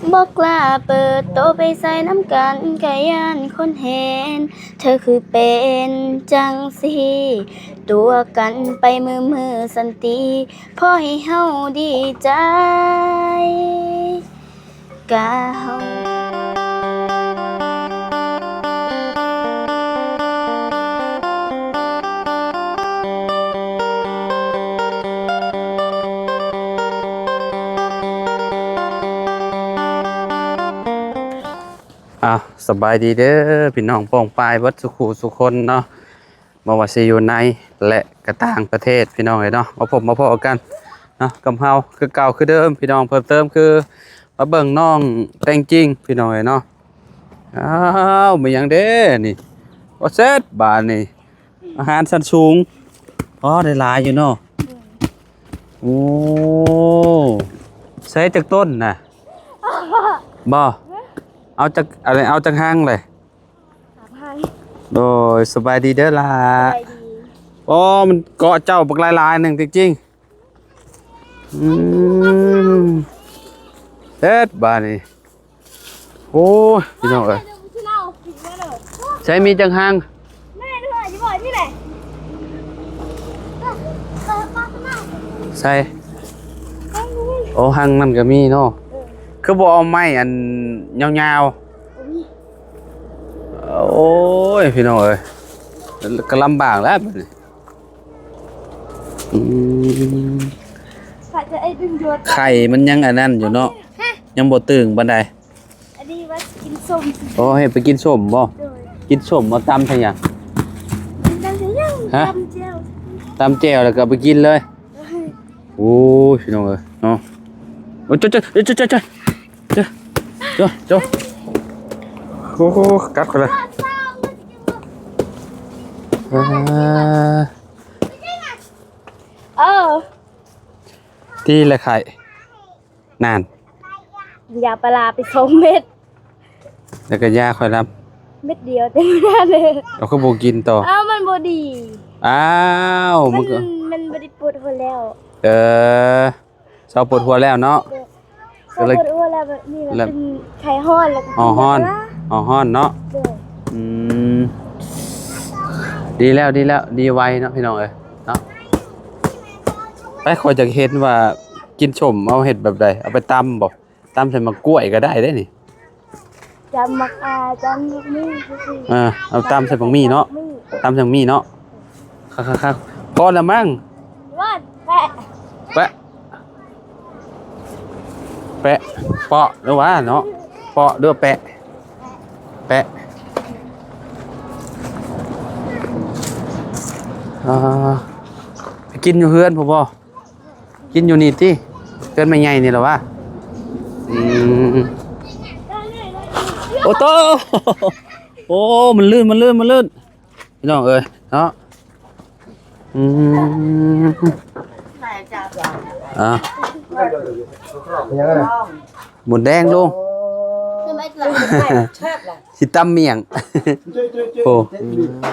ບໍ່ກ້າເປີດໂຕໄປໃສນຳກັນ ກະຢ້ານຄົນເຫັນ ເທີຄືເປັນຈັ່ງຊີ້ ຕົວະກັນໄປມື້ໆ ສັນຕິ ພໍໃຫ້ເຮົາດີໃຈ ກະເຮົາ ອ້າວ ສະບາຍດີເດີ ພີ່ນ້ອງປ້ອງປາຍເບິດສູ່ຄູ່ສູ່ຄົນເນາະ ບໍ່ວ່າຊິຢູ່ໃນ ແລະ ກະຕ່າງປະເທດ ພີ່ນ້ອງເອີຍເນາະ ມາພົບມາພໍ້ກັນເນາະ ກັບເຮົາຄືເກົ່າຄືເດີມ ພີ່ນ້ອງ ເພີ່ມເຕີມຄືມາເບິ່ງນ້ອງແຕ່ງຈິງ ພີ່ນ້ອງເອີຍເນາະ. ອ້າວ ແມ່ນຫຍັງເດ້ນີ້ ບໍ່ເສັດບາດນີ້ ອາຫານຊັ້ນສູງ ອໍ ໄດ້ຫຼາຍຢູ່ເນາະ ໂອ້ ໃສ່ຈັກຕົ້ນນະ ບໍ່ ເອົາຈັກ ເອົາຈັກຮັງເລີຍ ສາມຮັງ ໂດຍ ສະບາຍດີເດີຫຼ້າ ສະບາຍດີ ອໍ ມັນເກາະເຈົ້າບັກຫຼາຍໆໜຶ່ງຈິງໆ ອືມ ເຮັດບາດນີ້ ໂອ້ຍ ພີ່ນ້ອງເອີຍ ໃສ່ມີຈັກຮັງ ໃສ່ ໂອ້ ຮັງນັ້ນກະມີເນາະ ຄືບໍ່ເອົາໄມ້ອັນຍາວໆ ໂອ້ຍ ພີ່ນ້ອງເອີຍ ກະລຳບາກແລ້ວບາດນີ້ ອືມ ໄຂ່ມັນຍັງອັນນັ້ນຢູ່ເນາະ ຍັງບໍ່ຕຶງປານໃດ ອັນນີ້ວ່າກິນສົ້ມ ໂອ້ ເຮັດໄປກິນສົ້ມບໍ່ ໂດຍ ກິນສົ້ມເອົາຕຳໃສ່ຫຍັງ ຕຳໃສ່ຫຍັງ ຮະ ຕຳແຈ່ວ ຕຳແຈ່ວແລ້ວກະເອົາໄປກິນເລີຍ ໂດຍ ໂອ້ຍ ພີ່ນ້ອງເອີຍເນາະ ໂອ້ຍ ເຈົ້າ ເຈົ້າ ເຈົ້າ ເຈົ້າ ເຈົ້າ ເຈົ້າ ເຈົ້າ ໂອ້ ກັດຂ້ອຍລະ ເອີ ຕີລະໄຂ່ ນັ້ນ ຢາປາລາໄປສອງເມັດ ແລ້ວກະຢາຂ້ອຍນຳ ເມັດດຽວເຕັມນັ້ນເລີຍ ເອົາຄືບໍ່ກິນຕໍ່ ເອົາມັນບໍ່ດີ ອ້າວ ມັນ ມັນບໍ່ໄດ້ປວດຫົວແລ້ວ ເອີ ເຊົາປວດຫົວແລ້ວເນາະ ເຊົາປວດຫົວແລ້ວແບບນີ້ ແລ້ວເປັນໄຂ້ຮ້ອນ ແລ້ວກະ ອໍ ຮ້ອນ ອໍ ຮ້ອນເນາະ ໂດຍ ອືມ ດີແລ້ວ ດີແລ້ວ ດີໄວເນາະ ພີ່ນ້ອງເອີຍເນາະ ໄປ ຂ້ອຍຢາກເຫັນວ່າກິນສົ້ມເອົາເຮັດແບບໃດ ເອົາໄປຕຳບໍ່ ຕຳໃສ່ໝາກກ້ວຍກະໄດ້ເດ້ນີ້ ຕຳໝາກ ອ່າ ຕຳໝາກມີ້ ເອີ ເອົາຕຳໃສ່ໝາກມີ້ເນາະ ຕຳໃສ່ໝາກມີ້ເນາະ ຄັກໆໆ ພໍແລ້ວມັ້ງ ແປະ ແປະ ເປາະ ຫຼືວ່າເນາະ ເປາະ ຫຼືວ່າແປະ ແປະ ອ່າ ໄປກິນຢູ່ເຮືອນພຸ້ນບໍ່? ກິນຢູ່ນີ້ຕິ ເຮືອນແມ່ໃຫຍ່ນີ້ລະວະ ອືມ ໂອ້ໂຕ ໂອ້ ມັນລື່ນ ມັນລື່ນ ມັນລື່ນ ພີ່ນ້ອງເອີຍເນາະ ອືມ ອ່າ ໝົດແດງລຸງ ຊິຕຳໝ້ຽງ ໂອ້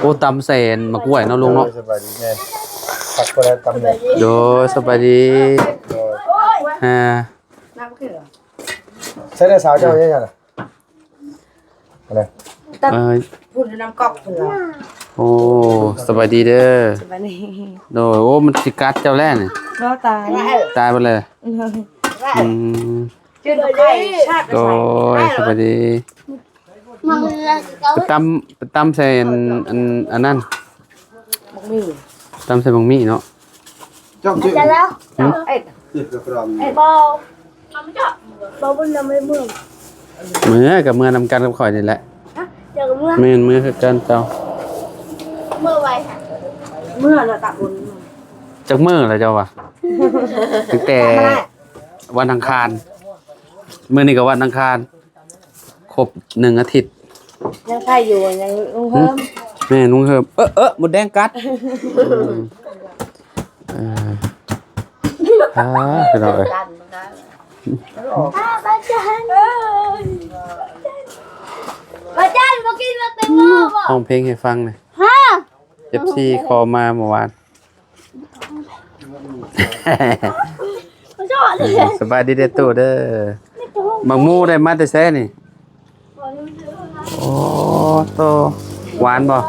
ໂອ້ ຕຳໃສ່ໝາກກ້ວຍເນາະລຸງເນາະ ໂດຍ ສະບາຍດີແມ່ ຄັກບໍ່ໄດ້ຕຳໝ້ຽງ ໂດຍ ສະບາຍດີ ໂດຍ ອ່າ ໃສ່ໄດ້ສາວເຈົ້າເດ້ຊັ້ນນະ ອັນນັ້ນ ຕັດ ເອີ ພຸ້ນນຳກອກພຸ້ນລະ ໂອ້ ສະບາຍດີເດີ ສະບາຍດີ ໂດຍ ໂອ້ ມັນຊິກັດເຈົ້າແລ້ວນີ້ ບໍ່ຕາຍ ຕາຍໄປເລີຍ ອືມ ໂດຍ ສະບາຍດີ ໄປຕຳ ໄປຕຳໃສ່ອັນ ອັນ ອັນນັ້ນ ບັກໝີ່ ຕຳໃສ່ບັກໝີ່ເນາະ ເຈົ້າຈື່ ອາຈານແລ້ວ ຫືມ ເອີ ບໍ່ ບໍ່ບຸນນຳໄປເມືອງ ເມືອ ກະເມືອນຳກັນກັບຂ້ອຍນີ້ແຫຼະ ຮະ ເຈົ້າກະເມືອ ແມ່ນ ເມືອຄືກັນເຈົ້າ ເມືອໄວ ເມືອລະຕະບຸນ ຈັກມື້ລະເຈົ້າວ່າ ຕັ້ງແຕ່ວັນອັງຄານ ມື້ນີ້ກະວັນອັງຄານ ຄົບໜຶ່ງອາທິດ ຍັງໄຂ້ຢູ່ ຍັງລຸງເຮີມ ແມ່ນ ລຸງເຮີມ ເອີ ເອີ ມົດແດງກັດ ເອີ ອ່າ ພີ່ນ້ອງເອີຍ ອາຈານ ອາຈານ ບໍ່ກິນໝາກແຕງໂມບໍ່ ຮ້ອງເພງໃຫ້ຟັງແດ່ ຮະ ເອັຟຊີຂໍມາເມື່ອວານ ສະບາຍດີເດີຕູ້ເດີ ໝາກໂມໄດ້ມາແຕ່ໃສນີ້? ໂອ້ໂຕ ຫວານບໍ່?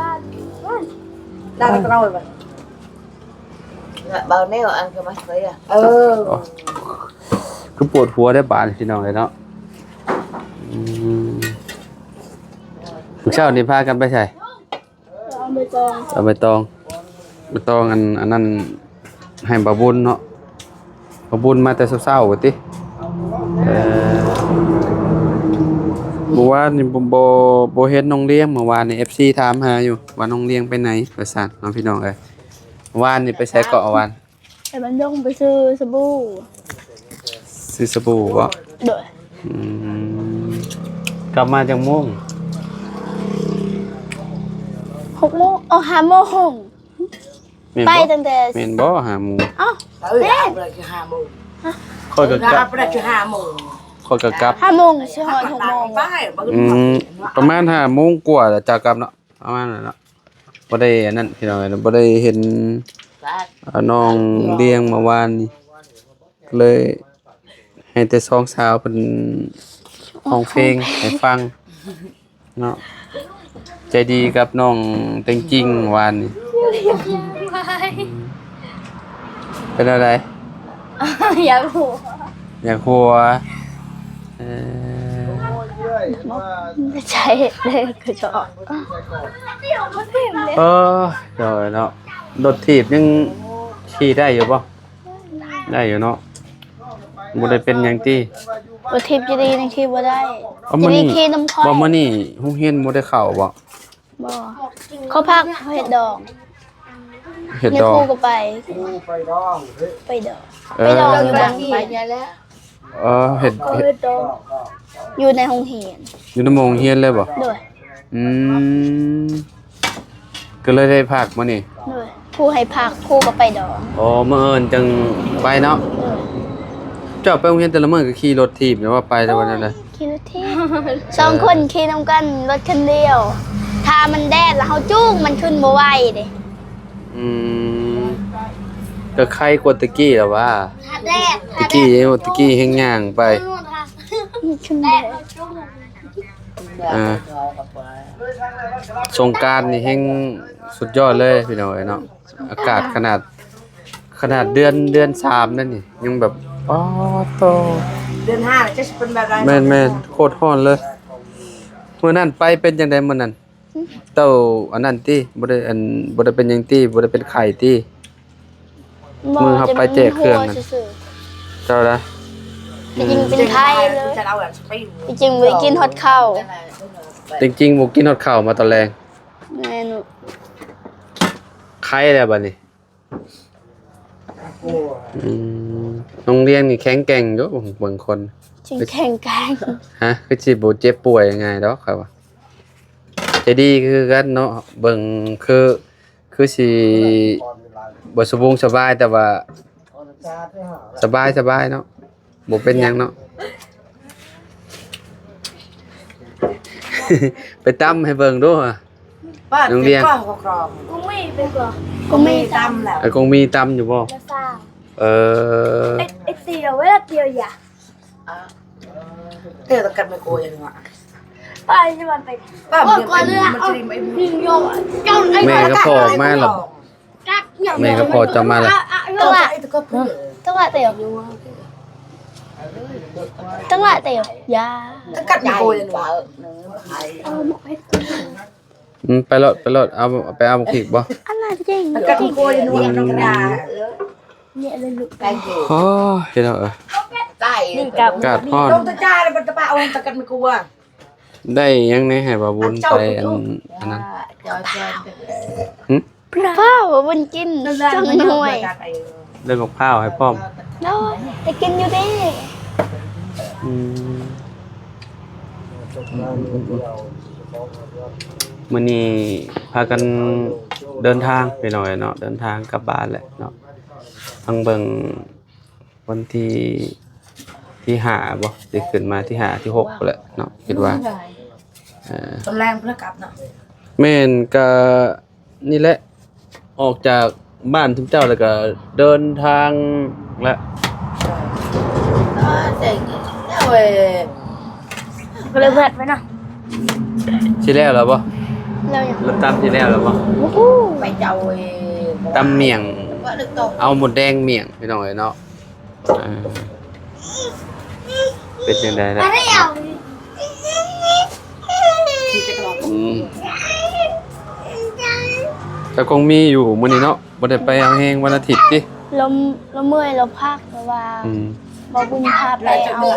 ເບົາແນວອັນກໍມາເສຍ ເອີ ຄືປວດຫົວແທ້ບາດນີ້ ພີ່ນ້ອງເອີຍເນາະ. ອືມ ມື້ເຊົ້ານີ້ພາກັນໄປໃສ? ເອົາໃບຕອງ ເອົາໃບຕອງ ໃບຕອງ ອັນ ອັນນັ້ນໃຫ້ບ່າວບຸນເນາະ. ບ່າວບຸນມາແຕ່ເຊົ້າໆ ວ່າຕິ. ເອີ ມື້ວານນີ້ບໍ່ ບໍ່ ບໍ່ເຫັນນ້ອງລຽງ. ມື້ວານນີ້ເອັຟຊີຖາມຫາຢູ່ວ່ານ້ອງລຽງໄປໃນ ວ່າຊັ້ນເນາະ ພີ່ນ້ອງເອີຍ. ວານນີ້ໄປໃສເກາະວານ? ໄປບ້ານດົງໄປຊື້ສະບູ. ຊື້ສະບູບໍ? ໂດຍ. ອືມ ກັບມາຈັກໂມງ? ຫົກໂມງ ເອີ ຫ້າໂມງ. ແມ່ນບໍ່? ໄປຕັ້ງແຕ່ ແມ່ນບໍ່ ຫ້າໂມງ? ເອົ້າ ເອີ ແມ່ນ ໄປແລ້ວຄືຫ້າໂມງ. ຂ້ອຍກໍກັບ ໄປແລ້ວຄືຫ້າໂມງ. ຂ້ອຍກໍກັບ ຫ້າໂມງຊິຮອດຫົກໂມງ. ອືມ ປະມານຫ້າໂມງກວ່າແລ້ວຈະກັບເນາະ. ປະມານນັ້ນເນາະ ບໍ່ໄດ້ອັນນັ້ນ ພີ່ນ້ອງເອີຍ ບໍ່ໄດ້ເຫັນ ເອີ ນ້ອງລຽງເມື່ອວານນີ້ ກໍເລີຍໃຫ້ແຕ່ສອງສາວເພິ່ນຮ້ອງເພງໃຫ້ຟັງເນາະ. ໃຈດີກັບນ້ອງແຕງຈິງວານນີ້. ເປັນແນວໃດ? ຢາກຫົວ ຢາກຫົວ. ເອີ ໃຊ້ເລີຍກະຈອກ. ເອີ ໂດຍເນາະ ລົດຖີບຍັງຂີ່ໄດ້ຢູ່ບໍ່? ໄດ້ຢູ່ເນາະ ບໍ່ໄດ້ເປັນຫຍັງຕິ? ລົດຖີບຈີດີນີ້ຂີ່ບໍ່ໄດ້. ເອົ້າ ຈີດີຂີ່ນຳຂ້ອຍ. ມື້ນີ້ໂຮງຮຽນບໍ່ໄດ້ເຂົ້າບໍ່? ບໍ່ ເຂົາພັກເຮັດດອງ. ເຮັດດອງ ແມ່ຄູກໍໄປ ໄປດອງ ໄປດອງ ເອີ ໄປດອງຢູ່ບ້ານ ໄປແລ້ວ. ເອີ ເຮັດ ເຂົາເຮັດດອງຢູ່ໃນໂຮງຮຽນ. ຢູ່ໃນໂຮງຮຽນເລີຍບໍ່? ໂດຍ. ອືມ ກໍເລີຍໄດ້ພັກມື້ນີ້. ໂດຍ. ຄູໃຫ້ພັກ ຄູກໍໄປດອງ. ອໍ ມື້ອື່ນຈັ່ງໄປເນາະ. ໂດຍ. ເຈົ້າໄປໂຮງຮຽນແຕ່ລະມື້ກໍຂີ່ລົດຖີບ ຫຼືວ່າໄປແຕ່ວ່າແນວໃດ? ໂອ້ຍ ຂີ່ລົດຖີບ ສອງຄົນຂີ່ນຳກັນ ລົດຄັນດຽວ. ຖ້າມັນແດດລະເຮົາຈູງມັນຂຶ້ນບໍ່ໄຫວເດ້. ອືມ ກໍໄຄກວ່າແຕ່ກີ້ລະວ່າ. ແດດ ແຕ່ກີ້ ແຕ່ກີ້ແຮ່ງຍ່າງໄປ. ຂຶ້ນແດດ ອ່າ ສົງການນີ້ແຮ່ງສຸດຍອດເລີຍພີ່ນ້ອງເອີຍເນາະ. ອາກາດຂະໜາດ ຂະໜາດເດືອນ ເດືອນສາມນັ້ນນີ້ຍັງແບບ ປາດໂທ້ ເດືອນຫ້າຈະເປັນແບບໃດ? ແມ່ນໆ ໂຄດຮ້ອນເລີຍ. ມື້ນັ້ນໄປເປັນຈັ່ງໃດມື້ນັ້ນ? ເຈົ້າອັນນັ້ນຕິ ບໍ່ໄດ້ອັນ ບໍ່ໄດ້ເປັນຫຍັງຕິ ບໍ່ໄດ້ເປັນໄຂ້ຕິ? ມື້ເຮົາໄປແຈກເຄື່ອງນັ້ນ ເຈົ້າລະ ທີ່ຈິງເປັນໄຂ້ເລີຍ ທີ່ຈິງບໍ່ໄດ້ກິນຮອດເຂົ້າ ຈິງໆບໍ່ກິນຮອດເຂົ້າມາຕອນແລງ. ແມ່ນ ໄຂ້ແລ້ວບັດນີ້. ອືມ ໂຮງຮຽນນີ້ແຂງແກ່ງຢູ່ ບາງຄົນ ຈິງແຂງແກ່ງ. ຮະ ຄືຊິບໍ່ເຈັບປ່ວຍງ່າຍດອກ ຂ້ອຍວ່າ. ໃຈດີຄືກັນເນາະ ເບິ່ງຄື ຄືຊິບໍ່ສະບົງສະບາຍ ແຕ່ວ່າສະບາຍ ສະບາຍເນາະ ບໍ່ເປັນຫຍັງເນາະ. ໄປຕຳໃຫ້ເບິ່ງດູຫະ ໂຮງຮຽນ. ກຸງມີເປັນບໍ່? ກຸງມີຕຳແລ້ວ ເອີ ກຸງມີຕຳຢູ່ບໍ່? ເອີ ເອັດ ເອັດ ເວລາດຽວຢາ Teo takat me kuya nga. Pa, ini man pa. Pa, pa, pa, pa, pa, pa, pa. ແມ່ກັບພໍ່ອອກມາແລ້ວ ແມ່ກັບພໍ່ເຈົ້າມາແລ້ວ. Tengok, tengok. Tengok, tengok. Ya. Takat me kuya nga. ອືມ ໄປໂລດ ໄປໂລດ ເອົາ ໄປເອົາບັກພິກບໍ່? ອັນນັ້ນຈິງ ຕັກກັນໂກຍນວດນຳຍາ. ໂອ້ຍ ພີ່ນ້ອງເອີຍ ອາກາດຮ້ອນ ລົງຕະຈາແລ້ວ ບັດຕະປະ ໂອນຕັກກັນໂກຍ. ໄດ້ຫຍັງແດ່ໃຫ້ບ່າວບຸນໄປອັນ ອັນນັ້ນ? ຫຶ? ພ້າວ ບໍ່ບຸນກິນຈັກໜ່ວຍ. ໄດ້ບັກພ້າວໃຫ້ພ້ອມ. ໂດຍ ໄດ້ກິນຢູ່ເດ້. ອືມ ມື້ນີ້ພາກັນເດີນທາງ ພີ່ນ້ອງເອີຍເນາະ ເດີນທາງກັບບ້ານແຫຼະເນາະ. ຟັງເບິ່ງ ວັນທີ ທີຫ້າບໍ ຊິຂຶ້ນມາທີຫ້າທີຫົກພຸ້ນແຫຼະເນາະ ຄິດວ່າ. ອືມ ເອີ ຕອນແລງພຸ້ນລະກັບເນາະ. ແມ່ນ ກະນີ້ແຫຼະ ອອກຈາກບ້ານຊຸມເຈົ້າແລ້ວກະເດີນທາງແຫຼະ. ເອີ ເອີ ເອີ ກໍເລີຍແວະໄປນະ. ຊິແລ້ວແລ້ວບໍ່? ແລ້ວຫຍັງ? ລະຕຳຊິແລ້ວແລ້ວບໍ່? ໂອ້ໂຫ ໄປເຈົ້າເອີ ຕຳໝ້ຽງ ເອົາໝົດແດງໝ້ຽງ ພີ່ນ້ອງເອີຍເນາະ. ເອີ ເປັນຈັ່ງໃດລະ? ອືມ ເຈົ້າຄົງມີຢູ່ມື້ນີ້ເນາະ? ບໍ່ໄດ້ໄປເອົາແຮງວັນອາທິດຕິ? ລາວ ລາວເມື່ອຍ ລາວພັກ ແຕ່ວ່າ ອືມ ບໍ່ບຸນພາໄປເອົາ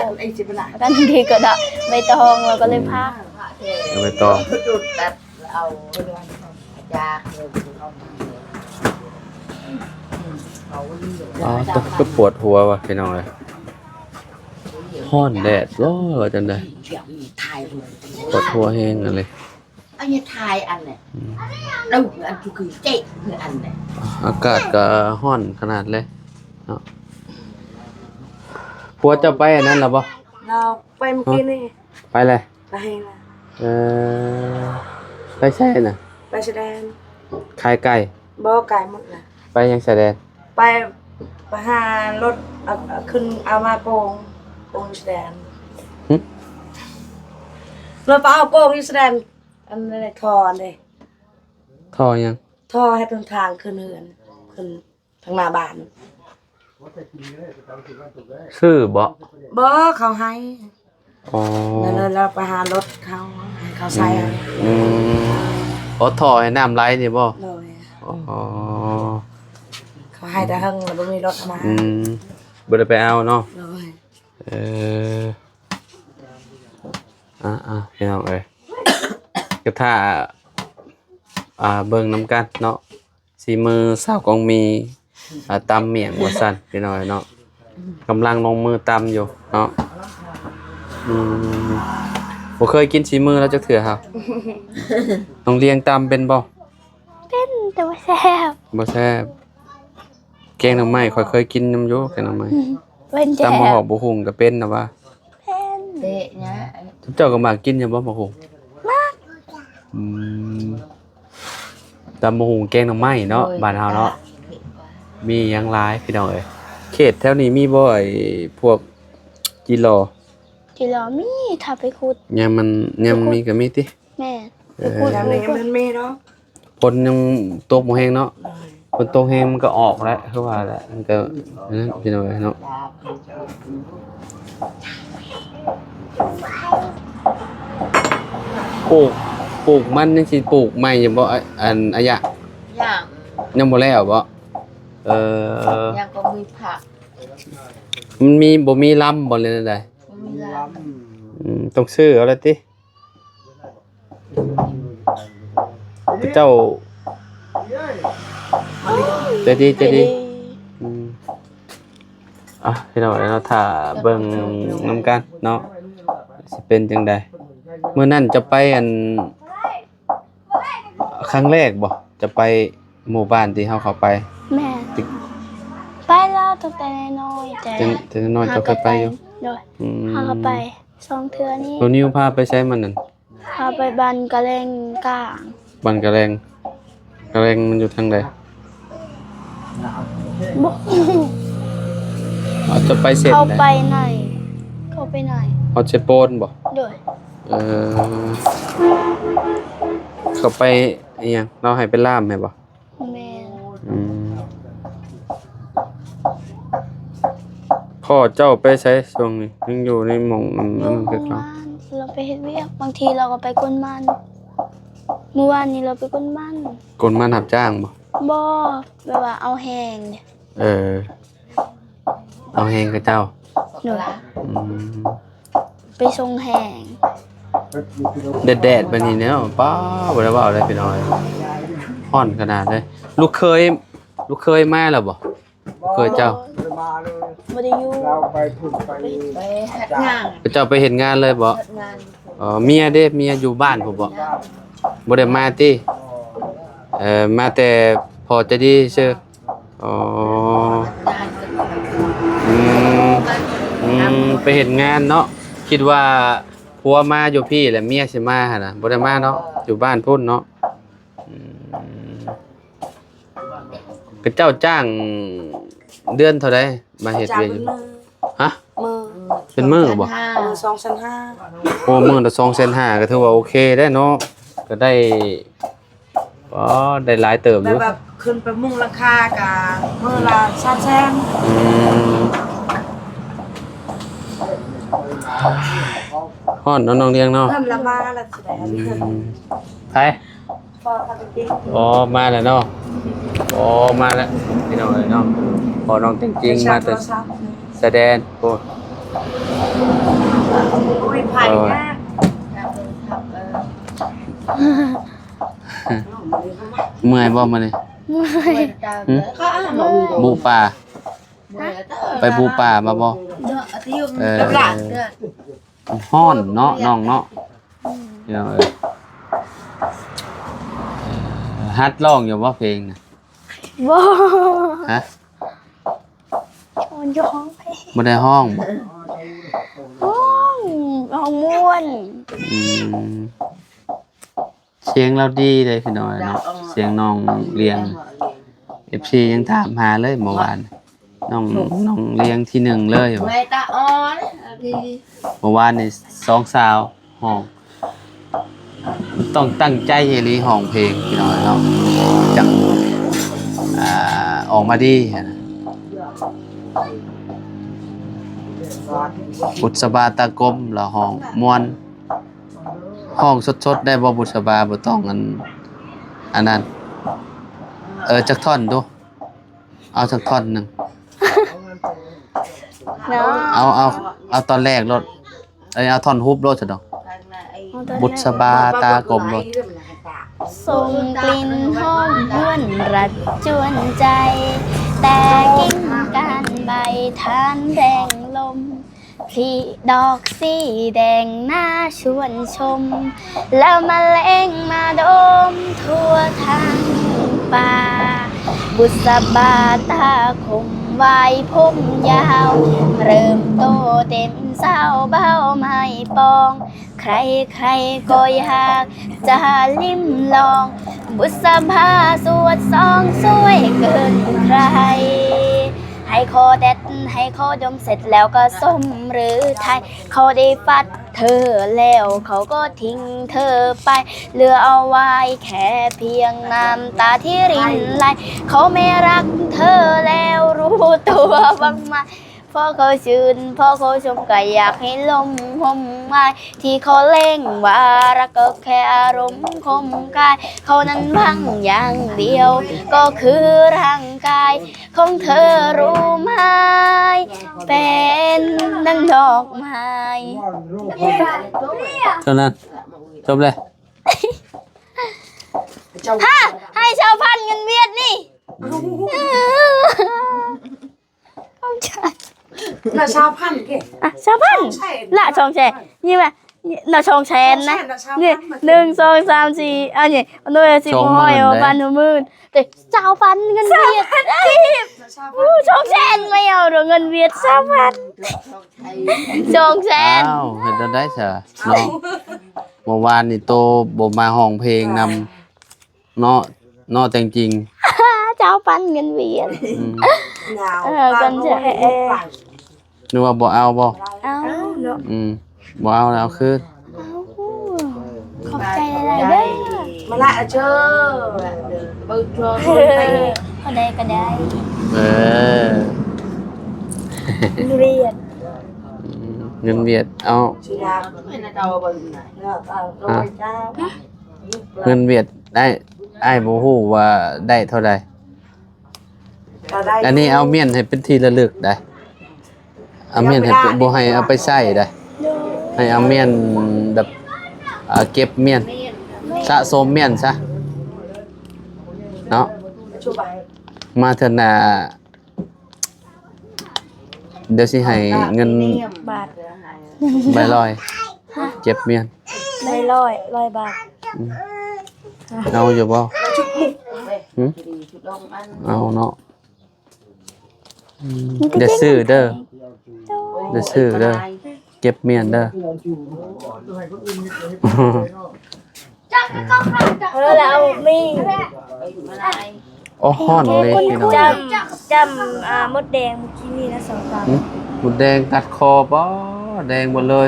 ກັນດີກໍໄດ້ ໃບຕອງ ລາວກໍເລີຍພັກ ເອົາໃບຕອງ ອໍ ຄືປວດຫົວວະ ພີ່ນ້ອງເອີຍ. ຮ້ອນແດດບໍ່ ວ່າຈັ່ງໃດ ປວດຫົວແຮງອັນນີ້. ອັນນີ້ຖ່າຍອັນນີ້ ອືມ ເອົາອັນຄືເຈະຄືອັນນີ້ ອາກາດກໍຮ້ອນຂະໜາດເລີຍເນາະ. ຜົວເຈົ້າໄປອັນນັ້ນລະບໍ່? ລາວໄປມື້ກີ້ນີ້. ໄປແລ້ວ? ໄປແລ້ວ. ເອີ ໄປໃສນະ? ໄປຊາຍແດນ. ຂາຍໄກ່? ບໍ່ ໄກໝົດລະ. ໄປຫຍັງຊາຍແດນ? ໄປ ໄປຫາລົດ ເອົາ ເອົາຂຶ້ນ ເອົາມາໂກງ ໂກງຢູ່ຊາຍແດນ. ຫຶ? ລົດໄປເອົາໂກງຢູ່ຊາຍແດນ. ອັນນັ້ນແຫຼະ ທໍ່ອັນເດ. ທໍ່ຫຍັງ? ທໍ່ເຮັດຫົນທາງຂຶ້ນເຮືອນ ຂຶ້ນທາງໜ້າບ້ານ. ຊື້ບໍ່? ບໍ່ ເຂົາໃຫ້. ອໍ ແລ້ວ ແລ້ວໄປຫາລົດເຂົາ ໃຫ້ເຂົາໃສ່. ອືມ ອືມ ອໍ ທໍ່ໃຫ້ນ້ຳໄຫຼນີ້ບໍ່? ໂດຍ. ອໍ ເຂົາໃຫ້ແຕ່ເຫິງແລ້ວ ບໍ່ມີລົດມາ. ອືມ ບໍ່ໄດ້ໄປເອົາເນາະ? ໂດຍ. ເອີ ອ່າໆ ພີ່ນ້ອງເອີຍ ກໍຖ້າ ອ່າ ເບິ່ງນຳກັນເນາະ ສີມືສາວກອງມີ ອ່າ ຕຳໝ້ຽງວ່າຊັ້ນ ພີ່ນ້ອງເອີຍເນາະ. ກຳລັງລົງມືຕຳຢູ່ເນາະ. ອືມ ບໍ່ເຄີຍກິນສີມືລາວຈັກເທື່ອຫາ? ນ້ອງລຽງຕຳເປັນບໍ່? ເປັນ ແຕ່ບໍ່ແຊບ. ບໍ່ແຊບ. ແກງໜໍ່ໄມ້ ຂ້ອຍເຄີຍກິນນຳຢູ່ ແກງໜໍ່ໄມ້. ອືມ ເປັນແຊບ. ຕຳບັກຫອກບັກຫຸ່ງກໍເປັນນະວ່າ? ເປັນ. ເດະຍະ ເຈົ້າກໍມັກກິນຢູ່ບໍ່ບັກຫຸ່ງ? ມັກ. ອືມ ຕຳບັກຫຸ່ງແກງໜໍ່ໄມ້ເນາະ. ໂດຍ. ບ້ານເຮົາເນາະ ມີຫຍັງຫຼາຍ ພີ່ນ້ອງເອີຍ. ເຂດແຖວນີ້ມີບໍ່ ໄອ້ພວກຈີ່ຫຼໍ່? ຈີ່ຫຼໍ່ມີ ຖ້າໄປຂຸດ. ຍາມມັນ ຍາມມັນມີກໍມີຕິ? ແມ່ນ. ເອີ ຍາມນີ້ມັນມີເນາະ. ຝົນຍັງຕົກບໍ່ແຮງເນາະ. ໂດຍ. ຝົນຕົກແຮງມັນກໍອອກແຫຼະ ຄືວ່າແຫຼະ ມັນກໍນັ້ນ ພີ່ນ້ອງເອີຍເນາະ. ປູກ ປູກມັນຍັງຊິປູກໃໝ່ຢູ່ບໍ່ ອາ ອັນ ອາຍະ? ຍັງ. ຍັງບໍ່ແລ້ວບໍ່? ເອີ ຍັງກໍມີຜັກ. ມັນມີ ບໍ່ມີລຳບໍ່ ຫຼືແນວໃດ? ບໍ່ມີລຳ. ອືມ ຕ້ອງຊື້ເອົາແລ້ວຕິ? ເຈົ້າ ໃຈດີ ໃຈດີ. ໃຈດີ ອືມ ອ່ະ ພີ່ນ້ອງເນາະ ຖ້າເບິ່ງນຳກັນເນາະ ຊິເປັນຈັ່ງໃດ. ມື້ນັ້ນຈະໄປ ອັນ ຄັ້ງແລກບໍ່ ຈະໄປ ໝູ່ບ້ານທີ່ເຮົາເຂົ້າໄປ? ແມ່ນ. ໄປແລ້ວຕັ້ງແຕ່ນ້ອຍໆ ແຕ່ ຕັ້ງແຕ່ນ້ອຍເຈົ້າເຄີຍໄປຢູ່? ໂດຍ. ອືມ ເຮົາກໍໄປສອງເທື່ອນີ້. ໜູນິວພາໄປໃສມື້ນັ້ນ? ພາໄປບ້ານກະແລງກາງ. ບ້ານກະແລງ ກະແລງມັນຢູ່ທາງໃດ? ບໍ່ຮູ້. ອາດຈະໄປເສັ້ນໃດ? ເຂົ້າໄປໃນ ເຂົ້າໄປໃນ ຮອດເຊໂປນບໍ່? ໂດຍ. ເອີ ເຂົ້າໄປ ອີຫຍັງ ລາວໃຫ້ໄປລ່າມໃຫ້ບໍ່? ແມ່ນ. ອືມ ພໍ່ເຈົ້າໄປໃສຊ່ວງນີ້? ຍັງຢູ່ໃນໝ່ອງອັນນັ້ນຄືເກົ່າ? ເມື່ອວານລາວໄປເຮັດວຽກ ບາງທີລາວກໍໄປກົນມັນ. ມື້ວານນີ້ລາວໄປກົນມັນ. ກົນມັນຮັບຈ້າງບໍ່? ບໍ່ ແບບວ່າເອົາແຮງ. ເອີ ເອົາແຮງເຂົາເຈົ້າ. ໂດຍ. ອືມ ໄປສົ່ງແຮງ. ແດດໆ ແບບນີ້ເນາະ ປ້າ ບໍ່ໄດ້ເວົ້າເລີຍພີ່ນ້ອງ ຮ້ອນຂະໜາດເລີຍ. ລູກເຂີຍ ລູກເຂີຍມາແລ້ວບໍ່? ລູກເຂີຍເຈົ້າ ບໍ່ໄດ້ຢູ່. ລາວໄປພຸ້ນໄປ ໄປເຮັດງານ. ເຂົາເຈົ້າໄປເຮັດງານເລີຍບໍ່? ເຮັດງານ. ອໍ ເມຍເດ ເມຍຢູ່ບ້ານພຸ້ນບໍ່? ບໍ່ໄດ້ມາຕິ? ອໍ ເອີ ມາແຕ່ພໍໃຈດີຊື່. ອໍ ອືມ ອືມ ໄປເຮັດງານເນາະ. ຄິດວ່າຜົວມາຢູ່ພີ້ແຫຼະ ເມຍຊິມາຫັ້ນນະ ບໍ່ໄດ້ມາເນາະ ຢູ່ບ້ານພຸ້ນເນາະ. ອືມ ເຂົາເຈົ້າຈ້າງເດືອນເທົ່າໃດ ມາເຮັດວຽກຢູ່? ຈ້າງເປັນມື້. ຮະ? ມື້. ເປັນມື້ບໍ່? ສອງແສນຫ້າ ເອີ ສອງແສນຫ້າ ໂອ້ ມື້ລະສອງແສນຫ້າ ກໍຖືວ່າໂອເຄໄດ້ເນາະ ກໍໄດ້ ອໍ ໄດ້ຫຼາຍເຕີບຢູ່ ແບບ ແບບຂຶ້ນໄປມຸງຫຼັງຄາກະມື້ລະສາມແສນ. ອືມ ຮ້ອນເນາະ ນ້ອງລຽງເນາະ ເພິ່ນລະມາລະຊິໄດ້ ອືມ ໃຜ? ອໍ ມາແລ້ວເນາະ ອໍ ມາແລ້ວ ພີ່ນ້ອງເອີຍເນາະ ພໍ່ນ້ອງແຕງຈິງມາແຕ່ຊາຍແດນ ໂອ້ ໂອ້ຍ ເມື່ອຍບໍ່ມື້ນີ້? ເມື່ອຍ ຫຶ? ບຸປ່າ ໄປບຸປ່າມາບໍ່? ເອີ ຮ້ອນເນາະ ນ້ອງເນາະ ພີ່ນ້ອງເອີຍ ເອີ ຫັດຮ້ອງຢູ່ບໍ່ເພງນະ? ບໍ່ ຮະ? ມັນຢູ່ຮ້ອງເພງ ບໍ່ໄດ້ຮ້ອງບໍ່? ຮ້ອງ ຮ້ອງມ່ວນ ອືມ ສຽງລາວດີເດ້ພີ່ນ້ອງເນາະ ສຽງນ້ອງລຽງ ເອັຟຊີ ຍັງຖາມຫາເລີຍເມື່ອວານ ນ້ອງ ນ້ອງລຽງທີໜຶ່ງເລີຍວ່າ ເມື່ອວານນີ້ສອງສາວຮ້ອງ ຕ້ອງຕັ້ງໃຈອີ່ຫຼີຮ້ອງເພງພີ່ນ້ອງເນາະ ຈັ່ງ ອ່າ ອອກມາດີຫັ້ນນະ ບຸດສະບາຕາກົມລະຮ້ອງມ່ວນ ຮ້ອງສົດໆໄດ້ບໍ່ ບຸດສະບາ ບໍ່ຕ້ອງອັນ ອັນນັ້ນ ເອີ ຈັກທ່ອນດູ ເອົາຈັກທ່ອນໜຶ່ງ ເອົາ ເອົາ ເອົາຕອນແລກໂລດ ເອີ ເອົາທ່ອນຮຸບໂລດຊະດອກ ບຸດສະບາຕາກົມໂລດ ສົ່ງກິ່ນຫອມຫວນລັດຈວນໃຈ ແຕ່ກິ່ງກ້ານໃບທານແດງລົມ ຜລີດອກສີແດງໜ້າຊວນຊົມ ລະມະແລງມາດົມທົ່ວທັງປ່າ ບຸດສະບາຕາຄົມວາຍຜົມຍາວ ເລີ່ມໂຕເຕັມສາວເບົາໄມ້ປອງ ໃຄໆກໍຢາກຈະລິມລອງ ບຸດສະບາສວດສອງສວຍເກີນໃຄ ໃຫ້ຂໍແດັດໃຫ້ຂໍດົມ ເສັດແລ້ວກໍສົມຫຼືໄທ ເຂົາໄດ້ຟັດເທີແລ້ວ ເຂົາກໍຖິ້ມເທີໄປ ເຫຼືອເອົາໄວ້ແຄ່ພຽງນ້ຳຕາທີ່ລິນໄຫຼ ຂໍແມ່ຮັກເທີແລ້ວຮູ້ຕົວບ້າງໄໝ? ພໍເຂົາຊື່ນ ພໍເຂົາຊົມ ກໍຢາກໃຫ້ລົມຫົ່ມໄມ້ ທີ່ຂໍແລງວ່າຮັກກໍແຄ່ອາລົມຄົມຄາຍ ເຂົານັ້ນຫວັງຢ່າງດຽວ ກໍຄືຮ່າງກາຍຂອງເທີຮູ້ໄໝ? ເປັນດັ່ງດອກໄມ້ ເທົ່ານັ້ນ ຈົບແລ້ວ ຮະ ໃຫ້ຊາວພັນເງິນຫວຽດນີ້ ຂອບໃຈ ລະຊາວພັນເກ ອ່ະ ຊາວພັນ ສອງແສນ ລະສອງແສນ ນີ້ວ່າ ລະສອງແສນນະ ສອງແສນລະຊາວພັນ ນີ້ ໜຶ່ງ ໜຶ່ງ ສອງ ສາມ ສີ່ ອັນນີ້ ໜ່ວຍ ສິບ ຮ້ອຍ ພັນ ໝື່ນ ເອີ ຊາວພັນເງິນຫວຽດ ຊາວພັນ ໂອ້ ສອງແສນ ແມ່ເອົາເດີ ເງິນຫວຽດ ຊາວພັນ ສອງແສນ ອ້າວ ເຮັດແນວໃດຊະເນາະ ເມື່ອວານນີ້ໂຕບໍ່ມາຮ້ອງເພງນຳ ເນາະ ເນາະ ແຕ່ງຈິງ ເຈົ້າປັນເງິນຫວຽດ ອືມ ເອີ ກັນເທື່ອ ນຶກວ່າບໍ່ເອົາບໍ່? ເອົາເນາະ ອືມ ບໍ່ເອົາແລ້ວເອົາຄືນ ເອົາ ຂອບໃຈຫຼາຍໆເດີ ມາລະເຈີ ເບີໂທ ເທົ່າໃດກໍໄດ້ ເອີ ເງິນຫວຽດ ອືມ ເງິນຫວຽດ ເອົາ ເງິນຫວຽດ ອ້າຍ ອ້າຍບໍ່ຮູ້ວ່າໄດ້ເທົ່າໃດ ອັນນີ້ເອົາມ້ຽນໃຫ້ເປັນທີ່ລະລຶກໄດ໋ ເອົາມ້ຽນໃຫ້ ບໍ່ໃຫ້ເອົາໄປໃຊ້ໄດ໋ ໃຫ້ເອົາມ້ຽນແບບ ເກັບມ້ຽນ ສະສົມມ້ຽນຊະເນາະ ມາເທື່ອໜ້າ ດຽວຊິໃຫ້ເງິນ ບາດ ໃບຮ້ອຍ ຮະ ເກັບມ້ຽນ ໃບຮ້ອຍ ຮ້ອຍບາດ ອືມ ເອົາຢູ່ບໍ່? ຫຶ? ເອົາເນາະ ອືມ ຢ່າຊື້ເດີ ຢ່າຊື້ເດີ ເກັບມ້ຽນເດີ ເອີ ລາວມີ ໂອ້ ຮ້ອນເລີຍພີ່ນ້ອງ ຈ້ຳ ຈ້ຳ ອ່າ ມົດແດງມື້ກີ້ນີ້ນະ ສອງຕາ ຫຶ? ມົດແດງກັດຄໍ ປາດ ແດງໝົດເລີຍ.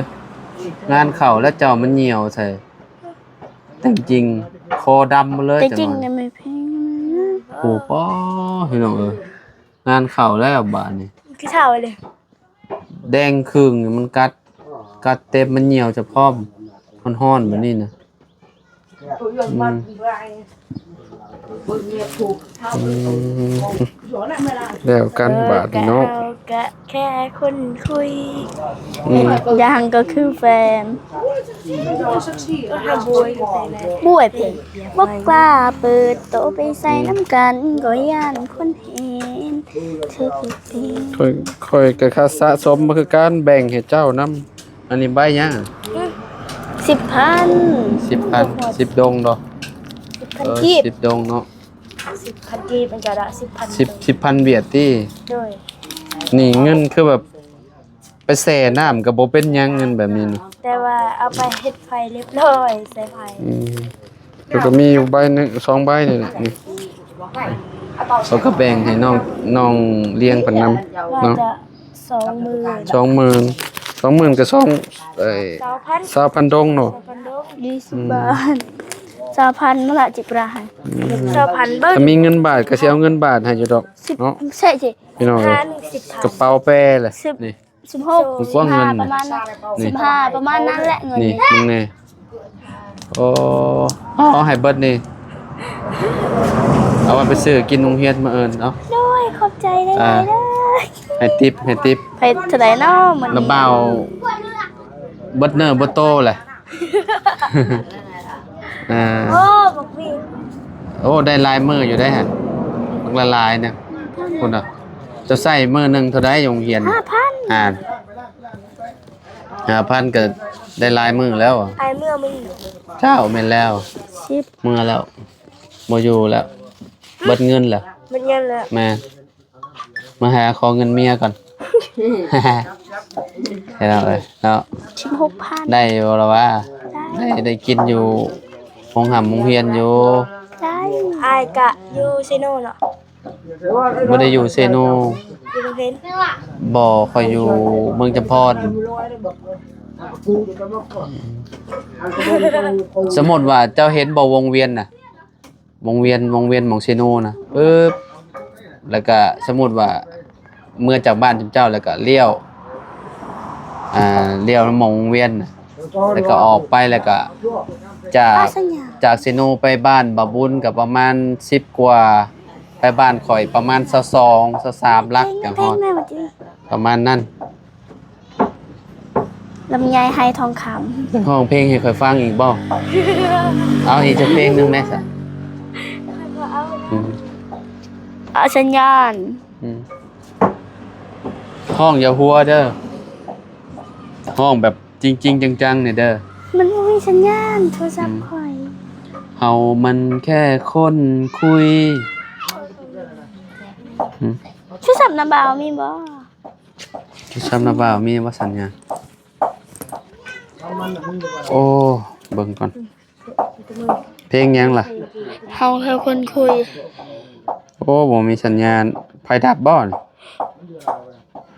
ງານເຂົ້າແລ້ວ ເຈົ້າມັນຍ່ຽວໃສ່ ແຕ່ງຈິງ ຄໍດຳໝົດເລີຍ. ແຕ່ງຈິງ ຈັກໜ້ອຍ ແມ່ນເພງ ໂອ້ ປາດ ພີ່ນ້ອງເອີຍ ງານເຂົ້າແລ້ວບາດນີ້ ຄືເຖົ້າເລີຍ. ແດງຄຶ່ງນີ້ມັນກັດ ກັດເຕັມ ມັນຍ່ຽວຈະພ້ອມ ຮ້ອນໆ ແບບນີ້ນະ. ອືມ ອືມ ແລ້ວກັນບາດນີ້ເນາະ. ເອີ ກະເຮົາກະແຄ່ຄົນຄຸຍ ອືມ ອີກຢ່າງກໍຄືແຟນ ໂອ້ຍ ເພງ ບໍ່ກ້າເປີດໂຕໄປໃສ ອືມ ນຳກັນ ກໍຢ້ານຄົນເຫັນ ຄືເພງ ຂ້ອຍ ຂ້ອຍກໍຄາສະສົມມາຄືກັນ ແບ່ງໃຫ້ເຈົ້ານຳ. ອັນນີ້ໃບຫຍັງ? ອືມ ສິບພັນ ສິບພັນ ສິບດົງເນາະ. ສິບພັນ ເອີ ກີບ ສິບດົງເນາະ. ສິບພັນກີບ ມັນກະໄດ້ສິບພັນ ສິບ ສິບພັນຫວຽດຕິ? ໂດຍ. ນີ້ເງິນຄືແບບໄປແຊ່ນ້ຳກໍບໍ່ເປັນຫຍັງ ເງິນແບບນີ້ນະ ແຕ່ວ່າເອົາໄປເຮັດໄຟລຽບຮ້ອຍ ໃສ່ໄຟ. ອືມ ແລ້ວກໍມີຢູ່ໃບໜຶ່ງ ສອງໃບນີ້ແຫຼະ ນີ້ ເຂົາກໍແບ່ງໃຫ້ນ້ອງ ນ້ອງລ້ຽງເພິ່ນນຳເນາະ. ວ່າຈະ ສອງໝື່ນ ສອງໝື່ນ ສອງໝື່ນກໍສອງ ເອີຍ ຊາວພັນ ຊາວພັນດົງເນາະ. ຊາວພັນດົງ ຊາວພັນ ອືມ ບາດ ຊາວພັນ ມາລະຈິບລະໃຫ້ ອືມ ຊາວພັນເບິ່ງ. ຖ້າມີເງິນບາດກໍຊິເອົາເງິນບາດໃຫ້ຢູ່ດອກເນາະ ສິບ ໃຊ່ຊິ ພີ່ນ້ອງເອີຍ. ກະເປົາແປລະ ສິບ ນີ້ ສິບຫົກ ມັນກວ້າງເງິນ ສິບຫ້າ ປະມານນັ້ນ ນີ້ ສິບຫ້າ ປະມານນັ້ນແຫຼະເງິນນີ້ ນີ້ ເບິ່ງແດ່. ໂອ້ ເອົາໃຫ້ເບິດນີ້ ເອົາໄວ້ໄປຊື້ກິນໂຮງຮຽນມື້ອື່ນເນາະ. ໂດຍ ຂອບໃຈຫຼາຍໆເດີ. ອ່າ ໃຫ້ຕິບ ໃຫ້ຕິບ ໃຫ້ເທົ່າໃດເນາະມື້ນີ້ ລະບ່າວເບິດເນີເບິດໂຕແຫຼະ. ອ່າ ໂອ້ ບັກວິງ ໂອ້ ໄດ້ຫຼາຍມື້ຢູ່ໄດ໋ຫັ້ນ ບັກຫຼາຍໆນະ. ພຸ້ນນະ ເຈົ້າໃຊ້ມື້ໜຶ່ງເທົ່າໃດຢູ່ໂຮງຮຽນ? ຫ້າພັນ ອ່າ ຫ້າພັນກໍໄດ້ຫຼາຍມື້ແລ້ວ. ອ້າຍເມືອມື້ນີ້ ເຈົ້າ ແມ່ນແລ້ວ ສິບ ເມືອແລ້ວ ບໍ່ຢູ່ແລ້ວ ເບິດເງິນແລ້ວ ເບິດເງິນແລ້ວ. ແມ່ນ ມາຫາຂໍເງິນເມຍກ່ອນ ພີ່ນ້ອງເອີຍເນາະ. ສິບຫົກພັນ ໄດ້ບໍ່ລະວ່າ? ໄດ້ ໄດ້ ໄດ້ກິນຢູ່ໂຮງຮ່ຳໂຮງຮຽນຢູ່. ໄດ້ ອ້າຍກະຢູ່ເຊໂນເນາະ. ບໍ່ໄດ້ຢູ່ເຊໂນ. ຢູ່ເມືອງເພັນ. ບໍ່ ຂ້ອຍຢູ່ເມືອງຈຳພອນ. ສົມມຸດວ່າເຈົ້າເຫັນບໍ່ ວົງວຽນນະ ວົງວຽນ ວົງວຽນໝ່ອງເຊໂນນະ ປຶບ ແລ້ວກະສົມມຸດວ່າເມືອຈາກບ້ານເຈົ້າ ແລ້ວກະລ້ຽວ ອ່າ ລ້ຽວໝ່ອງວົງວຽນນະ ແລ້ວກະອອກໄປ ແລ້ວກະຈາກ ຈາກເຊໂນໄປບ້ານບ່າວບຸນກໍປະມານສິບກວ່າ ໄປບ້ານຂ້ອຍປະມານຊາວສອງ ຊາວສາມຫຼັກ ຈັ່ງຮອດ ປະມານນັ້ນ. ລຳໄຍໄຮທອງຄຳ. ຮ້ອງເພງໃຫ້ຂ້ອຍຟັງອີກບໍ່? ເອົາອີກຈັກເພງໜຶ່ງແດ່ຊະ. ຂ້ອຍບໍ່ເອົາ. ອືມ ເອົາສັນຍານ. ອືມ ຮ້ອງຢ່າຫົວເດີ ຮ້ອງແບບຈິງໆ ຈັງໆ ນີ້ເດີ. ມັນບໍ່ມີສັນຍານໂທລະສັບ ອືມ ຂ້ອຍ. ເຮົາມັນແຄ່ຄົນຄຸຍ. ອືມ ໂທລະສັບນ້າບ່າວມີບໍ່? ໂທລະສັບນ້າບ່າວມີບໍ່ສັນຍານ? ໂອ້ ເບິ່ງກ່ອນ ເພງຫຍັງລະ? ເຮົາແຄ່ຄົນຄຸຍ. ໂອ້ ບໍ່ມີສັນຍານ ໄຟດັບບໍ່?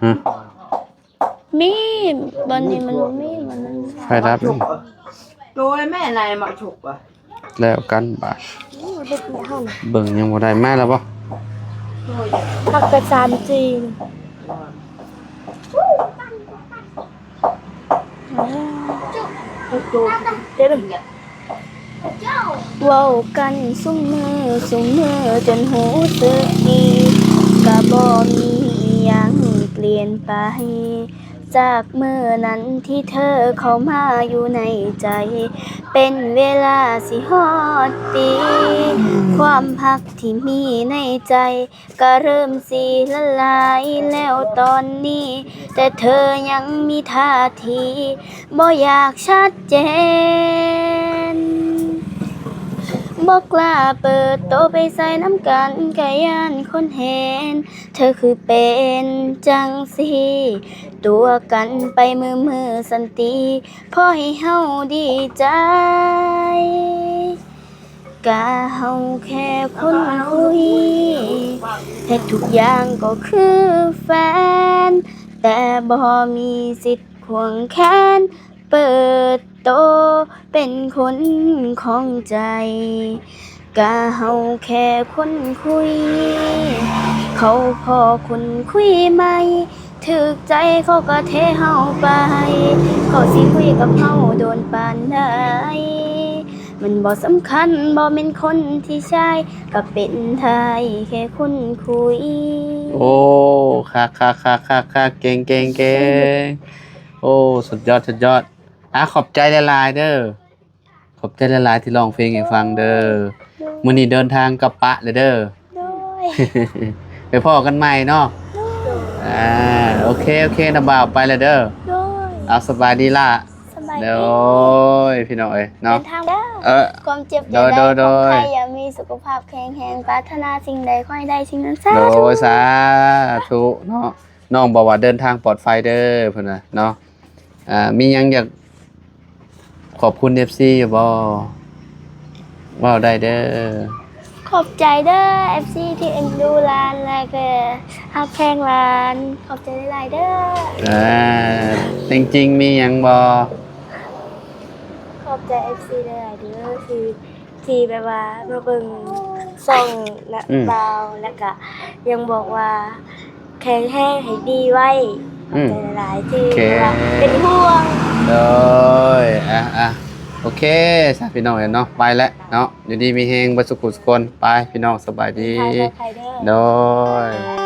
ຮະ ມີ ບ່ອນນີ້ມັນບໍ່ມີ ບ່ອນນັ້ນ ໄຟດັບ. ໂດຍແມ່ນາຍມາທຸກວ່າ ແລ້ວກັນບາດ. ໂອ້ ເຮັດແນວຫັ້ນ ເບິ່ງຍັງບໍ່ໄດ້ມາແລ້ວບໍ່? ໂດຍ ຜັກກະສານຈີນ. ເວົ້າກັນຊຸມມື້ຊຸມມື້ ຈົນຮູ້ສຶກດີ ກະບໍ່ມີອີ່ຫຍັງປ່ຽນໄປ ຈາກມື້ນັ້ນທີ່ເທີເຂົ້າມາຢູ່ໃນໃຈ ເປັນເວລາຊິຮອດປີ ຄວາມຮັກທີ່ມີໃນໃຈ ກະເລີ່ມຊິລະລາຍແລ້ວຕອນນີ້ ແຕ່ເທີຍັງມີທ່າທີບໍ່ຢາກຊັດເຈນ ບໍ່ກ້າເປີດໂຕໄປໃສນຳກັນ ກະຢ້ານຄົນເຫັນ ເທີຄືເປັນຈັ່ງຊີ້ ຕົວະກັນໄປມື້ໆ ສັນຕິ ພໍໃຫ້ເຮົາດີໃຈ ກະເຮົາແຄ່ຄົນຄຸຍ ແລະທຸກຢ່າງກໍຄືແຟນ ແຕ່ບໍ່ມີສິດຂວາງແຂນ ເປີດໂຕເປັນຄົນຂອງໃຈ ກະເຮົາແຄ່ຄົນຄຸຍ ເຂົາພໍ້ຄົນຄຸຍໃໝ່ ຖືກໃຈເຂົາກະເທເຮົາໄປ ເຂົາຊິຄຸຍກັບເຮົາໂດນປານໃດ ມັນບໍ່ສຳຄັນ ບໍ່ແມ່ນຄົນທີ່ຊາຍ ກະເປັນໄດ້ແຄ່ຄົນຄຸຍ. ໂອ້ ຄັກໆໆໆ ເກັ່ງໆໆ ໂອ້ ສຸດຍອດ ສຸດຍອດ ອາ ຂອບໃຈຫຼາຍໆເດີ ຂອບໃຈຫຼາຍໆທີ່ຮ້ອງເພງໃຫ້ຟັງເດີ ໂດຍ ມື້ນີ້ເດີນທາງກັບປະແລ້ວເດີ ໂດຍ ໄປພໍ້ກັນໃໝ່ເນາະ ໂດຍ ອາ ໂອເຄ ໂອເຄ ນ້າບ່າວໄປແລ້ວເດີ ໂດຍ ເອົາ ສະບາຍດີຫຼ້າ ສະບາຍດີ ໂດຍ ພີ່ນ້ອງເອີຍເນາະ ເດີນທາງເດີ ເອີ ຄວາມເຈັບຢ່າໄດ້ ໂດຍ ຄວາມໄຂ້ຢ່າມີ ສຸຂະພາບແຂງແຮງ ປາດຖະໜາສິ່ງໃດຂໍໃຫ້ໄດ້ສິ່ງນັ້ນ ສາທຸ ໂດຍ ສາທຸເນາະ ນ້ອງບອກວ່າເດີນທາງປອດໄຟເດີ ເພິ່ນວ່າເນາະ ອ່າ ມີຫຍັງຢາກຂອບຄຸນເອັຟຊີຢູ່ບໍ່? ເວົ້າໄດ້ເດີ. ຂອບໃຈເດີ ເອັຟຊີ ທີ່ເອັນດູຫຼານ ແລະກະຮັກແພງຫຼານ ຂອບໃຈຫຼາຍໆເດີ. ອ່າ ເຕັງຈິງມີຫຍັງບໍ່? ຂອບໃຈເອັຟຊີຫຼາຍໆເດີ ທີ່ ທີ່ແບບວ່າມາເບິ່ງຊ່ອງນະ ອືມ ບ່າວ ແລ້ວກະຍັງບອກວ່າແຂງແຮງໃຫ້ດີໄວ້ ອືມ ຂອບໃຈຫຼາຍໆທີ່ ໂອເຄ ແບບວ່າເປັນຫ່ວງ. ໂດຍ ອ່ະ ອ່ະ ໂອເຄ ສາ ພີ່ນ້ອງເອີຍເນາະ ໄປແລ້ວເນາະ ຢູ່ດີມີແຮງເບິດສຸຂູສຸຄົນ ໄປ ພີ່ນ້ອງ ສະບາຍດີ ເດີນທາງປອດໄພເດີ ໂດຍ.